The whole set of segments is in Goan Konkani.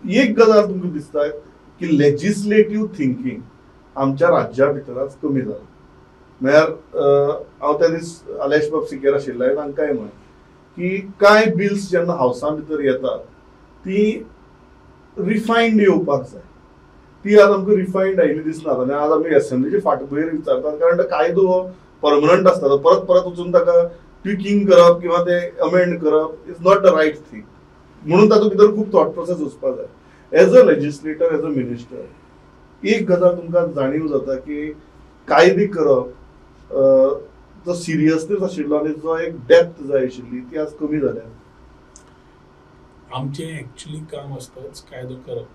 एक गजाल तुमकां दिसता की लेजिस्लेटीव थिंकींग आमच्या राज्या भितर आज कमी जाला. म्हळ्यार हांव त्या दीस अलेश बाब सिकेर आशिल्ले तांकांय म्हळें की कांय बिल्स जेन्ना हावसा भितर येतात ती रिफायंड येवपाक जाय. ती आज आमकां रिफायंड आयिल्ली दिसना. आनी आज आमी एसेंब्लीचे फाटभुंयेर विचारतात, कारण कायदो हो परमनंट आसता, तो परत परत वचून ताका ट्विकींग करप किंवा ते अमेंड करप is not the right thing. म्हणून तातूंत भितर खूब थॉट प्रोसेस वचपाक जाय. As a legislator, as a minister, एक गजाल तुमकां जाणीव जाता की कायदे करप जो सिरियसनेस आशिल्लो आनी जो एक डेप्थ जाय आशिल्ली ती आज कमी जाल्या. आमचें एक्चुअली काम आसताच कायदो करप,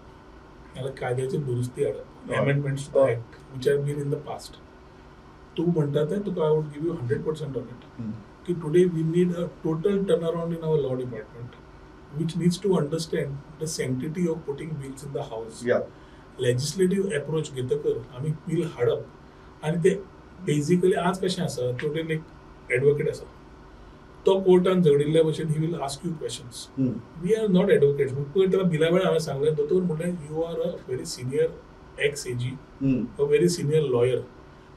नाल्यार कायद्याची दुरुस्ती हाडप, amendments to the act which have been in the past. तूं म्हणटा तें तुका I would give you 100% on it की today we need a total turn around in our law department which needs to understand the sanctity of putting bills in the house. Legislative approach घेतकर आमी बील हाडप आनी ते बेजिकली आज कशें आसा, टोटल एक एडवोकेट आसा तो कोर्टान झगडिल्ल्या भशेन he will ask you questions. We are not advocates. पयर ताका बिला वेळार हांवें सांगलें, दोतोर म्हणलें you are a very senior ex AG, a very senior lawyer,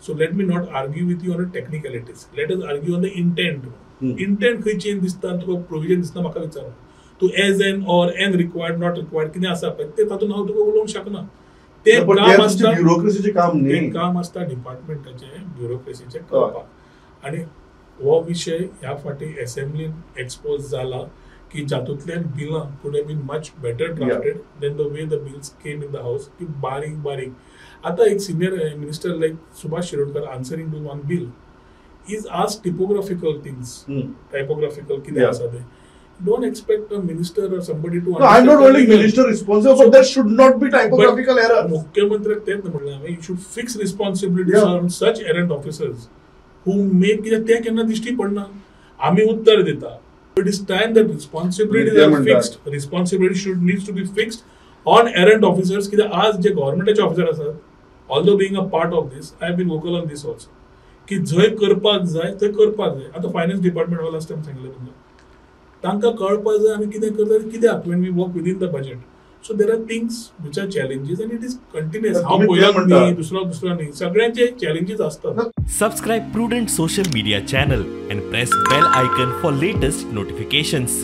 so let me not argue with you on the technicalities, let us argue on the intent. Intent खंय चेंज दिसता तुका, प्रोविजन दिसता म्हाका विचार. तूं as an or and required not required कितें आसा पळय तें तातूंत हांव तुका उलोवंक शकना. तें काम आसता ब्युरोक्रेसीचें काम न्ही, तें काम आसता डिपार्टमेंटाचें ब्युरोक्रेसीचें करपाक. आनी हो विशय ह्या फावटी एसेंब्लीन एक्सपोज जाला की जातूंतल्यान बिलां could have been much better drafted than the way the bills came in the house. की बारीक बारीक आतां एक senior minister like Subhash Shirodkar answering to one bill is ask typographical things, typographical कितें आसा तें. Don't expect a minister or somebody to. No, I'm not holding minister responsible, but there should not be typographical errors. मुख्यमंत्र्याक तेंच म्हणलें हांवें, you should fix responsibilities on such errant officers who make, कित्याक तें केन्ना दिश्टी पडना. आमी उत्तर दिता. It is time that responsibilities are fixed. Responsibility should needs to be fixed on errant officers. कित्याक आज जे गव्हर्मेंटाचे ऑफिसर आसात, although being a part of this, I have been vocal on this also, की जंय करपाक जाय थंय करपाक जाय. आतां फायनान्स डिपार्टमेंट वाला लास्ट टायम सांगिल्लें तुमकां, तांकां कळपाक जाय आमी कितें करता कित्याक when we work within the budget. So there are things which are challenges and it is continuous. हांव पयलो न्ही, दुसरो दुसरो न्ही, सगळ्यांचे चॅलेंजीस आसतात. Subscribe Prudent social media channel and press bell icon for latest notifications.